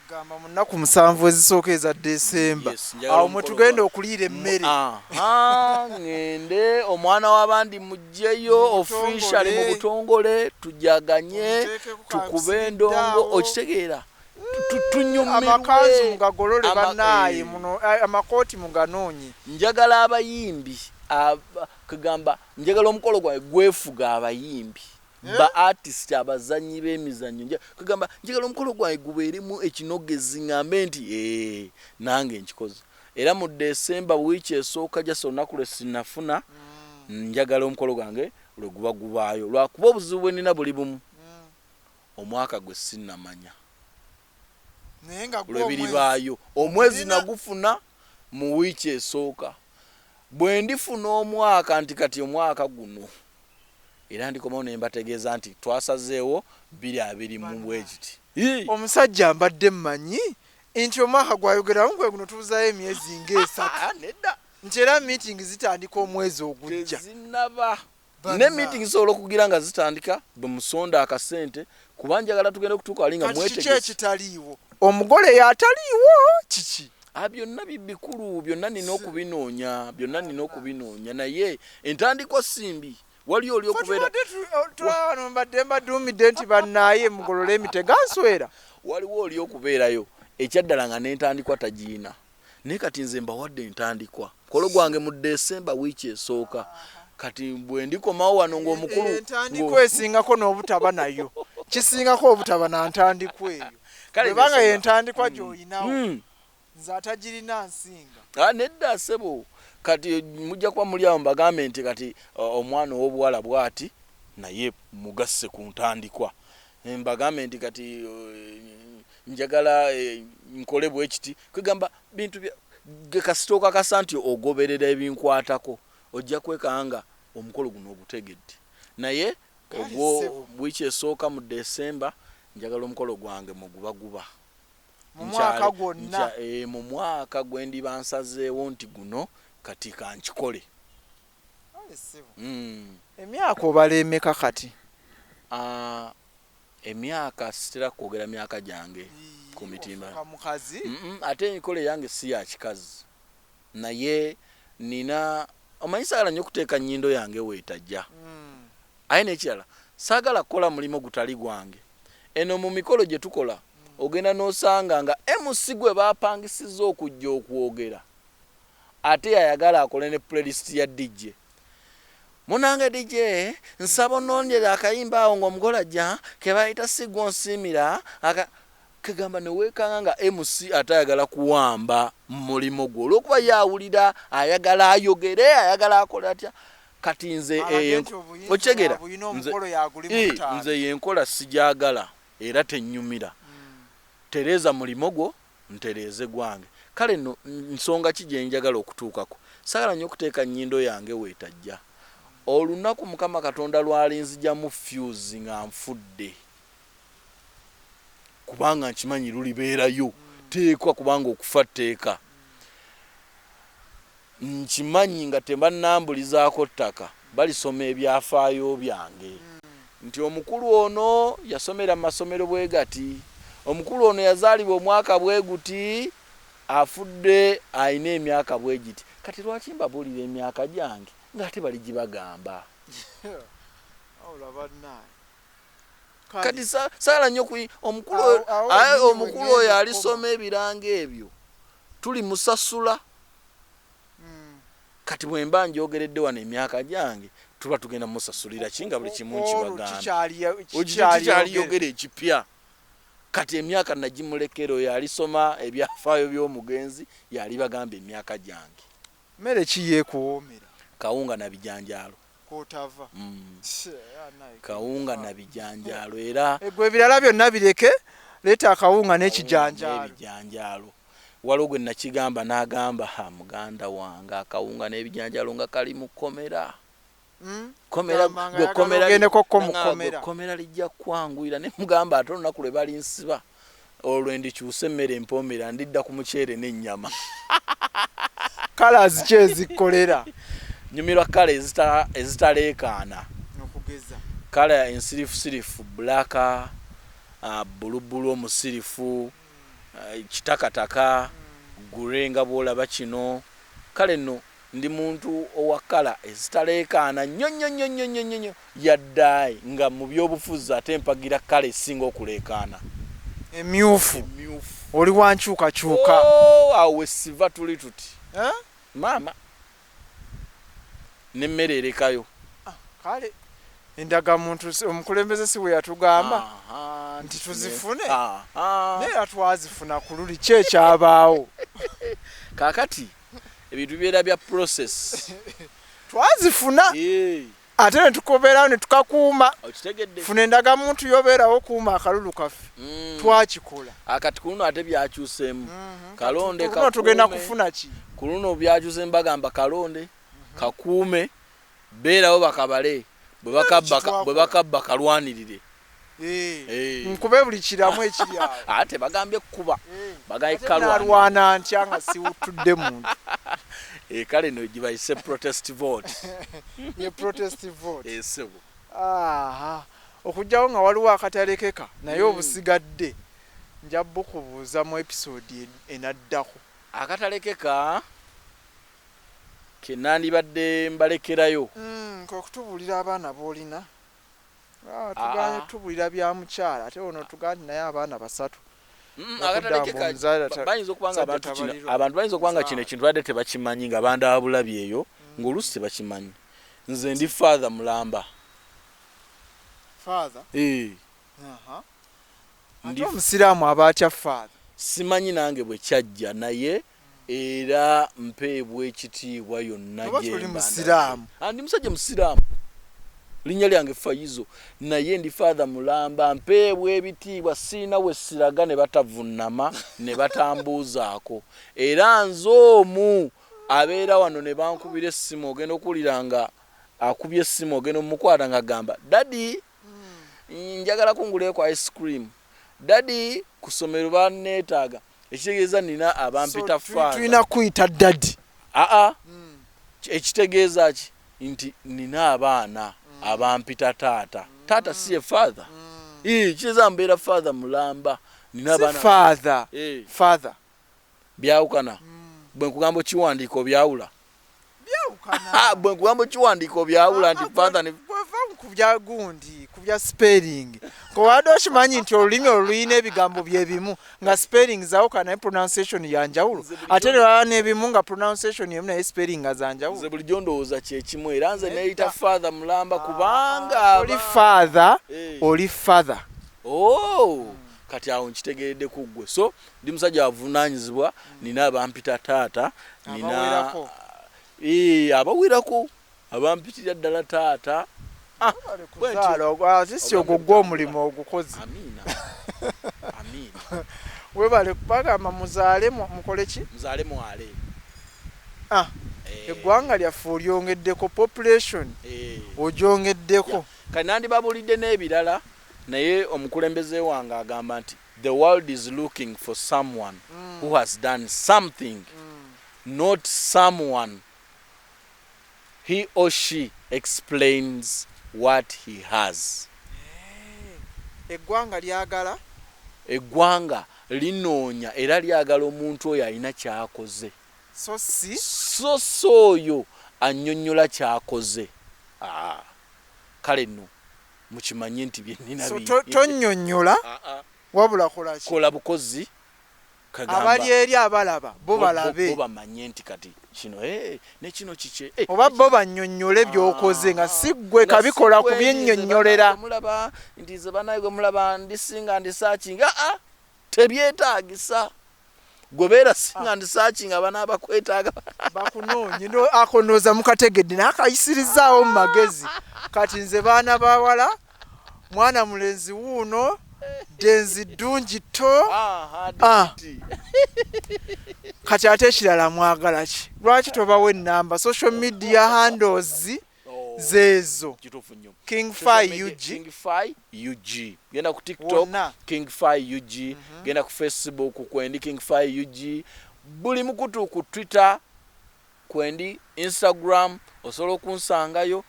[SPEAKER 1] Gamba mu nnaku 7 ezisooka eza Desemba.
[SPEAKER 2] Yes, njagala
[SPEAKER 1] Awo mwe
[SPEAKER 2] omukolo
[SPEAKER 1] tugenda okuliira emmere.
[SPEAKER 2] Aha, ŋŋende omwana w'abandi mugyeyo
[SPEAKER 1] Mu
[SPEAKER 2] officially mu
[SPEAKER 1] butongole.
[SPEAKER 2] butongole tujaganye
[SPEAKER 1] Omuteekeko
[SPEAKER 2] tukube
[SPEAKER 1] kansiridde
[SPEAKER 2] endongo
[SPEAKER 1] awo.
[SPEAKER 2] okitegeera tunyumirwe.
[SPEAKER 1] Amakanzu mugagolole bannaaye
[SPEAKER 2] Eh.
[SPEAKER 1] muno amakooti muganoonye.
[SPEAKER 2] Njagala abayimbi kugamba njagala omukolo gwange gwefuga abayimbi ba artist abazanyi b'emizannyo. Kugamba njagala omukolo gwange gubeeremu ekinogezi ngambe nti nange nkikoze. Era mu Desemba wiiki esooka just olunaku lwe sinnafuna, njagala omukolo gwange lwe guba gubaayo, lwakuba obuzibu bwe nnina buli bumu, omwaka gwe sinnamanya
[SPEAKER 1] Naye nga gwo
[SPEAKER 2] lwe
[SPEAKER 1] omwezi-
[SPEAKER 2] biribaayo. Omwezi
[SPEAKER 1] Olina-
[SPEAKER 2] nagufuna mu wiiki esooka, bwe ndifuna omwaka nti kati omwaka guno era ndikomawo ne mbategeeza nti twasazeewo 2020 mu bwekiti. Ii!
[SPEAKER 1] Omusajja mbadde mmanyi nti omwaka gwayogeramu gwe guno tubuzayo emyezi ng'esatu.
[SPEAKER 2] Ah, nedda.
[SPEAKER 1] Nti era meeting zitandika omwezi ogujja.
[SPEAKER 2] Tezinnaba.
[SPEAKER 1] Banna.
[SPEAKER 2] Ne meeting zisobola okugira nga zitandika bwe musonda akasente, kuba njagala tugende okutuuka wali nga
[SPEAKER 1] Kati kiki
[SPEAKER 2] mwetegese.
[SPEAKER 1] ekitaliiwo? Omugole y'ataliiwo kiki?
[SPEAKER 2] Ah, byonna bikulu, byonna nina okubinoonya, byonna nina okubinoonya, naye entandikwa si mbi. Wali oli
[SPEAKER 1] Ffe
[SPEAKER 2] okubeera
[SPEAKER 1] tubadde tulaba wano mbadde mbaduumidde nti bannaaye mugolole emitego nswera.
[SPEAKER 2] Waliwo oli okubeerayo ekyaddala nga n'entandikwa tagiina, naye kati nze mbawadde entandikwa mukolo gwange mu Desemba wiiki esooka. Kati bwe ndikomawo wano ng'omukulu
[SPEAKER 1] Entandikwa esingako n'obutaba nayo, kisingako obutaba na ntandikwa eyo.
[SPEAKER 2] Kale
[SPEAKER 1] Bwebanga
[SPEAKER 2] ensonga-
[SPEAKER 1] yentandikwa gy'olinawo, nze atagirina nsinga.
[SPEAKER 2] Ah, nedda ssebo, kati mujja kuba muli awo mbagambe nti kati omwana ow'obuwala bw'ati naye mugasse ku ntandikwa. Mbagambe nti kati njagala nkole bwe kiti, kwegamba bintu bya ge kasita okakasa nti ogoberera ebinkwatako ojja kwekanga omukolo guno ogutegedde. Naye
[SPEAKER 1] Kale
[SPEAKER 2] ogwo
[SPEAKER 1] ssebo.
[SPEAKER 2] wiiki esooka mu Desemba njagala omukolo gwange mugubaguba.
[SPEAKER 1] Mu mwaka gwonna.
[SPEAKER 2] Mu mwaka gwe ndiba nsazeewo nti guno kati kankikole.
[SPEAKER 1] Kale ssebo. Emyaka obala emeka kati?
[SPEAKER 2] Emyaka sitera kwogera myaka gyange ku mitimba.
[SPEAKER 1] Ofuuka mukazi?
[SPEAKER 2] Ate enkola yange si ya kikazi, naye nina omanyi saagala nnyo okuteeka nnyindo yange weetajja. Aye n'ekirala saagala kukola mulimu gutali gwange. Eno mu mikolo gye tukola ogenda n'osanga nga MC gwe bapangisizza okujja okwogera ate yayagala akole ne playlist ya DJ. Munange DJ, nsaba onnoonyere akayimba awo ng'omugole ajja ke bayita Sigwa Onsiimira, kegamba ne weekanga nga MC ate ayagala kuwamba mulimu gwo olw'okuba ye awulira ayagala ayogere, ayagala akole atya. Kati nze
[SPEAKER 1] Alage
[SPEAKER 2] eyo
[SPEAKER 1] nti obuyinza
[SPEAKER 2] okitegeera?
[SPEAKER 1] bwabulina omukolo yaguli mutaano.
[SPEAKER 2] Nze yenkola sigyagala era tennyumira. Tereeza mulimo gwo, ntereeze gwange. Kale nno nsonga ki gye njagala okutuukako? Saagala nnyo okuteeka nnyindo yange weetajja. Olunaku Mukama Katonda lw'alinzijamu fuse nga nfudde, kubanga nkimanyi lulibeerayo teekwa, kubanga okufa tteeka. Nkimanyi nga tebannambulizaako ttaka, balisoma ebyafaayo byange nti omukulu ono yasomera mu masomero bwe gati, omukulu ono yazaalibwa omwaka bwe guti, afudde alina emyaka bwe giti. Kati lwaki mbabuulira emyaka gyange ng'ate baligibagamba?
[SPEAKER 1] Wabula bannange.
[SPEAKER 2] Kati saagala nnyo omukulu
[SPEAKER 1] Awo-
[SPEAKER 2] oyo,
[SPEAKER 1] awo
[SPEAKER 2] aye
[SPEAKER 1] wennyini
[SPEAKER 2] omukulu
[SPEAKER 1] wengenda
[SPEAKER 2] oyo
[SPEAKER 1] okukoma.
[SPEAKER 2] alisoma ebirango ebyo tulimusasula. Kati bwe mba njogeredde wano emyaka gyange tuba tugenda musasulira ki nga buli kimu
[SPEAKER 1] Olwo
[SPEAKER 2] nkibagamba?
[SPEAKER 1] kikyali
[SPEAKER 2] Okikyali
[SPEAKER 1] yogera.
[SPEAKER 2] yogera ekipya. Kati emyaka nagimulekera oyo alisoma ebyafaayo by'omugenzi yalibagamba emyaka gyange.
[SPEAKER 1] Mmere ki yeekuwoomera?
[SPEAKER 2] Kawunga na bijanjaalo.
[SPEAKER 1] Kw'otava.
[SPEAKER 2] Kawunga na bijanjaalo era
[SPEAKER 1] Gwe ebirala byonna bireke, leeta akawunga n'ekijanjaalo.
[SPEAKER 2] N'ebijanjaalo. Waliwo gwe nakigamba n'agamba, ha muganda wange akawunga n'ebijanjaalo nga kali mu kkomera. Kkomera,
[SPEAKER 1] Gamba nga
[SPEAKER 2] gwe
[SPEAKER 1] ayagala
[SPEAKER 2] kkomera
[SPEAKER 1] ogendeko ko mu
[SPEAKER 2] nanga gwe
[SPEAKER 1] kkomera.
[SPEAKER 2] kkomera lijja kwanguyira. Ne mugamba ate olunaku lwe balinsiba olwo ndikyuse emmere empoomera, ndidda ku muceere n'ennyama.
[SPEAKER 1] Colours ki ezikkolera?
[SPEAKER 2] Nyumirwa kala ezitaleekaana.
[SPEAKER 1] Okugeza.
[SPEAKER 2] Kala ensirifusirifu, black, bulubulu omusirifu, Kitakataka gure nga bwolaba kino. Kale nno ndi muntu owa colour ezitaleekaana nnyo nnyo nnyo nnyo nnyo nnyo, yadde nga mu byobufuzi ate mpagira colour esinga okuleekaana.
[SPEAKER 1] Emyufu.
[SPEAKER 2] Emyufu.
[SPEAKER 1] Oli wa nkyukakyuka.
[SPEAKER 2] Oh, awo wesiva tuli tuti.
[SPEAKER 1] Eh?
[SPEAKER 2] Maama nemmere erekayo.
[SPEAKER 1] Kale endagamuntu omukulembeze si bwe yatugamba nti tuzifune? Naye era twazifuna ku luli, ki ekyabaawo?
[SPEAKER 2] Kaakati ebintu bibeera bya process.
[SPEAKER 1] Twazifuna ate ne tukobeerawo ne tukakuuma.
[SPEAKER 2] Okitegedde?
[SPEAKER 1] Funa endagamuntu yobeerawo, kuuma akalulu kaffe. Twakikola.
[SPEAKER 2] Akati ku luno ate byakyuseemu, kalonde
[SPEAKER 1] Ku luno tugenda
[SPEAKER 2] kakuume.
[SPEAKER 1] kufuna ki?
[SPEAKER 2] Ku luno byakyuseemu, bagamba kalonde kakuume, beerawo bakabale, bwe bakabba
[SPEAKER 1] Kitwakola.
[SPEAKER 2] bwe bakabba kalwanirire.
[SPEAKER 1] Nkube buli kiramu ekiri awo.
[SPEAKER 2] Ate bagambye kuba bagambye
[SPEAKER 1] Ate
[SPEAKER 2] kalwanirire.
[SPEAKER 1] nalwana ntya nga siwutudde muntu?
[SPEAKER 2] Kale no gibayise protest vote.
[SPEAKER 1] Ye protest vote.
[SPEAKER 2] Esebo.
[SPEAKER 1] Aha, okugjawo nga waliwo akatalekeka naye obusigadde nja bukubuuza mu episode enaddako.
[SPEAKER 2] Akatalekeka ke nandibadde mbalekerayo?
[SPEAKER 1] Kwe kutubuulira abaana b'olina. Ah, tuganye tubuulira bya mukyala, ate ono tuganye nti naye abaana basatu. Nakudda
[SPEAKER 2] Akatalekeka
[SPEAKER 1] mbu omuzaala
[SPEAKER 2] bayinza okuba nga
[SPEAKER 1] musajja
[SPEAKER 2] abantu kino
[SPEAKER 1] tabalirwa.
[SPEAKER 2] abantu bayinza okuba nga kino
[SPEAKER 1] Muzaala.
[SPEAKER 2] ekintu badde tebakimanyi, nga bandaba bulabi eyo, ng'oluusi tebakimanyi. Nze ndi father mulamba.
[SPEAKER 1] Father? Aha.
[SPEAKER 2] Ndi
[SPEAKER 1] Ate omusiraamu aba atya father?
[SPEAKER 2] Simanyi nange bwe kyajja, naye era mpeebwa ekitiibwa yonna
[SPEAKER 1] Oba
[SPEAKER 2] gye
[SPEAKER 1] toli
[SPEAKER 2] mba
[SPEAKER 1] musiraamu?
[SPEAKER 2] ndabye. Ah, ndi musajja musiraamu, linnya lyange Fayizo, naye ndi father mulamba, mpeebwa ebitiibwa, siina we siraga ne batavunama ne batambuuzaako. Era nze omu abeera wano ne bankubira essimu, ogenda okuwulira nga akubye essimu, ogenda omukwata nga agamba, "Daddy, njagala kunguleko ice cream. Daddy, ku ssomero banneetaaga." Ekitegeeza nina abampita
[SPEAKER 1] So,
[SPEAKER 2] father.
[SPEAKER 1] tulina kuyita daddy?
[SPEAKER 2] Aa, ekitegeeza ki nti nina abaana abampita taata. Taata si ye father? Kitegeeza mbeera father mulamba, nina
[SPEAKER 1] Si
[SPEAKER 2] abaana.
[SPEAKER 1] father. Father.
[SPEAKER 2] Byawukana. Bwe nkugamba okiwandiika obyawula?
[SPEAKER 1] Byawukana.
[SPEAKER 2] Ah, bwe nkugamba okiwandiika obyawula nti father ne
[SPEAKER 1] Bweva ku bya gundi, ku bya spelling, kowadde okimanyi nti olulimi olwo lulina ebigambo bye bimu nga spelling zawukana naye pronunciation yanjawulo,
[SPEAKER 2] Nze bulijjo
[SPEAKER 1] ate ne baba n'ebimu nga pronunciation emu naye spelling nga zanjawulo.
[SPEAKER 2] Nze bulijjo ndowooza kyekimu, era nze
[SPEAKER 1] Nedda.
[SPEAKER 2] neeyita father mulamba kubanga
[SPEAKER 1] Oli father, oli father.
[SPEAKER 2] Oh, kati awo nkitegeredde ku ggwe. So ndi musajja avunaanyizibwa, nina abampita taata, nina
[SPEAKER 1] Abawerako.
[SPEAKER 2] Abawerako abampitirira ddala taata. Ah, bwe ntyo.
[SPEAKER 1] Kuzaala ate si ogwo gw'omulimu ogukozi.
[SPEAKER 2] Amiina, amiina.
[SPEAKER 1] Webale, bagamba muzaale mukole ki?
[SPEAKER 2] Muzaale mwale.
[SPEAKER 1] Ah, eggwanga lyaffe olyongeddeko population. Ogyongeddeko.
[SPEAKER 2] Kati nandibabulidde n'ebirala, naye omukulembeze wange agamba nti the world is looking for someone who has done something, not someone he or she explains what he has.
[SPEAKER 1] Eggwanga lyagala
[SPEAKER 2] Eggwanga linoonya era lyagala omuntu oyo alina kyakoze,
[SPEAKER 1] so si
[SPEAKER 2] so so oyo annyonnyola kyakoze. Ah, kale nno mukimanye nti byenina
[SPEAKER 1] so
[SPEAKER 2] bingi.
[SPEAKER 1] Tonnyonnyola
[SPEAKER 2] Ah, ah.
[SPEAKER 1] wabula kola ki?
[SPEAKER 2] Kola bukozi. Kagamba,
[SPEAKER 1] Abali eri abalaba bo balabe.
[SPEAKER 2] Bo bamanye nti kati kino ne kino kike
[SPEAKER 1] Oba bo bannyonnyole by'okoze nga si ggwe
[SPEAKER 2] Nga
[SPEAKER 1] kabikola
[SPEAKER 2] si gwe,
[SPEAKER 1] kubyennyonnyolera.
[SPEAKER 2] nze mulaba nti nze banaye gwe mulaba ndi singa ndi searching. Aa, tebyetaagisa. Gwe beera singa ndi searching, abana abakwetaaga
[SPEAKER 1] bakunoonye. Ako ndowooza mukategedde, naye akayisirizaawo mu magezi. Kati nze baana bawala, mwana mulenzi wuuno, ddenzi ddungi to.
[SPEAKER 2] Aha,
[SPEAKER 1] Ah.
[SPEAKER 2] DT.
[SPEAKER 1] Kati ate ekirala mwagala ki? Lwaki tobawo ennamba, social media handles
[SPEAKER 2] Oh,
[SPEAKER 1] zeezo?
[SPEAKER 2] Kituufu nnyo.
[SPEAKER 1] King
[SPEAKER 2] Social
[SPEAKER 1] Fi
[SPEAKER 2] media,
[SPEAKER 1] UG.
[SPEAKER 2] King Fi UG, genda ku TikTok.
[SPEAKER 1] Wonna.
[SPEAKER 2] King Fi UG. Genda ku Facebook kwendi, King Fi UG, buli mukutu, ku Twitter kwendi, Instagram osobola okunsangayo.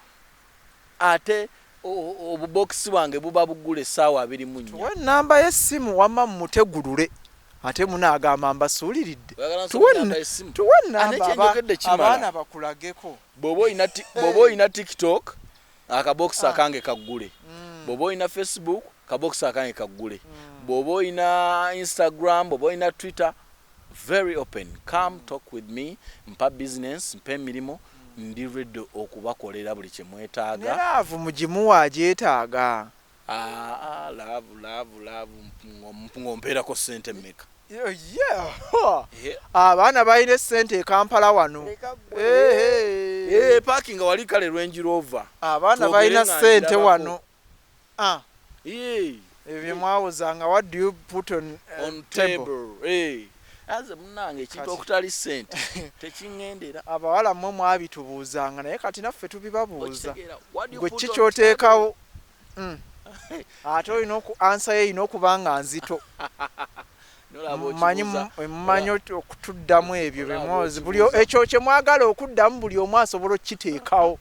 [SPEAKER 2] Ate obubokisi bwange buba bugula essaawa 24.
[SPEAKER 1] Tuwe ennamba y'essimu wamma mumutegulule. Ate munaagamba mbasuuliridde.
[SPEAKER 2] Oyagala nsome
[SPEAKER 1] Tuwe
[SPEAKER 2] namba y'essimu?
[SPEAKER 1] Tuwe
[SPEAKER 2] Ate
[SPEAKER 1] namba
[SPEAKER 2] kyenjogedde kimala.
[SPEAKER 1] abaana bakulageko.
[SPEAKER 2] Bw'oba olina TikTok, akabokisi akange kaggule. Bw'oba olina Facebook, kabokisi akange kaggule. Bw'oba olina Instagram, bw'oba olina Twitter, very open. Come talk with me. Mpa business, mpa emirimu, ndi ready okubakolera buli kye
[SPEAKER 1] Ne
[SPEAKER 2] mwetaaga.
[SPEAKER 1] love mugimuwa, agyetaaga.
[SPEAKER 2] Ah, ah, love, love, love, ng'ompeerako ssente mmeka?
[SPEAKER 1] Yeah.
[SPEAKER 2] Eh,
[SPEAKER 1] Abaana balina essente e Kampala wano. Eh, eh.
[SPEAKER 2] Eh, parking wali kale Range Rover.
[SPEAKER 1] Abaana
[SPEAKER 2] Twogere
[SPEAKER 1] balina
[SPEAKER 2] nga
[SPEAKER 1] ssente
[SPEAKER 2] njirabako.
[SPEAKER 1] wano. Ah,
[SPEAKER 2] Eh,
[SPEAKER 1] ebyo bye mwawozanga, what do you put on,
[SPEAKER 2] on
[SPEAKER 1] table?
[SPEAKER 2] table. Eh. Aze munnange ekintu
[SPEAKER 1] Kati.
[SPEAKER 2] okutali ssente tekiŋŋendera.
[SPEAKER 1] Abawala mmwe mwabitubuuzanga, naye kati naffe tubibabuuza.
[SPEAKER 2] Okitegeera? What do you
[SPEAKER 1] Gwe
[SPEAKER 2] put
[SPEAKER 1] ki
[SPEAKER 2] on
[SPEAKER 1] kyoteekawo? Ate olina oku answer ye erina okuba nga nzito.
[SPEAKER 2] table? Nolaba
[SPEAKER 1] Mumanyi
[SPEAKER 2] okibuuza.
[SPEAKER 1] mumanyi okutuddamu ebyo
[SPEAKER 2] Olaba
[SPEAKER 1] bimwozi buli
[SPEAKER 2] okibuuza.
[SPEAKER 1] ekyo kye mwagala okuddamu, buli omu asobola okukiteekawo.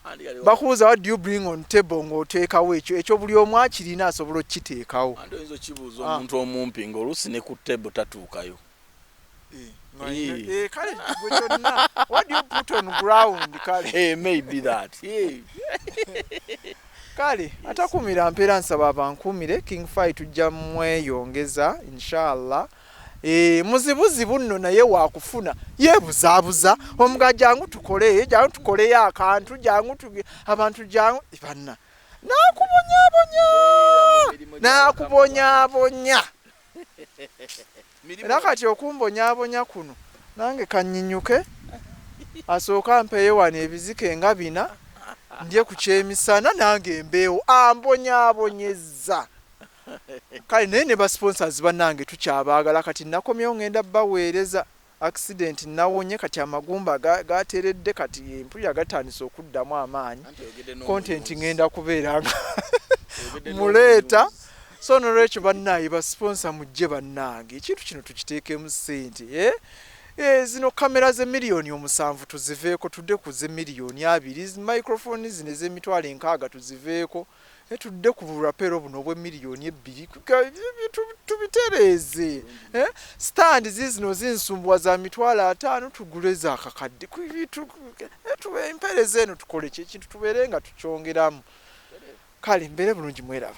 [SPEAKER 2] Andi kali
[SPEAKER 1] Bakubuuza, "What do you bring on table?" ng'oteekawo ekyo, ekyo buli omu akirina, asobola okukiteekawo.
[SPEAKER 2] Andi oyinza okibuuza
[SPEAKER 1] Ah.
[SPEAKER 2] omuntu omumpi ng'oluusi ne ku table tatuukayo. Eh.
[SPEAKER 1] Eh, kale gwe kyonna, what do you put on ground, kale.
[SPEAKER 2] Eh, maybe that. Eh.
[SPEAKER 1] Kale atakumira mpeera, nsaba abankumire. King Fi tujja mweyongeza inshallah. E, muzibuzibu nno naye wakufuna, yeebuzaabuza omuga, jangu tukole, jangu tukoleyo akantu, jangu abantu, jangu banna, nakubonyabonya, nakubonyabonya.
[SPEAKER 2] Mirimu-
[SPEAKER 1] Era kati okumbonyabonya kuno nange kanyinyuke, asooka ampeeyo wano ebizike nga bina, ndye ku kyemisana, nange embeewo ambonyaabonyezza. Kale naye ne basponsors bannange tukyabaagala. Kati nakomyewo, ngenda baweereza. Accident nawonye, kati amagumba gateredde, kati empulira gatandise okuddamu amaanyi.
[SPEAKER 2] Anti oyogedde n'omuyunzi.
[SPEAKER 1] Content ngenda kubeera nga
[SPEAKER 2] Oyogedde
[SPEAKER 1] muleeta.
[SPEAKER 2] n'omuyunzi.
[SPEAKER 1] So nolwekyo bannaaye, basponsor mujje bannange, ekintu kino tukiteekemu ssente, eh? Eh, zino kamera ze 7 million tuziveeko, tudde ku ze 20 million, microphone zino ez'emitwalo 60 tuziveeko, eh, tudde ku bulapero buno obw'emiliyoni 2, tubitereeze, eh? Stand zizino zinsumbuwa za 50,000, tugule zakakadde. Empeereza eno tukole ki ekintu tubeere nga tukyongeramu. Kale mbeere bulungi, mweraba.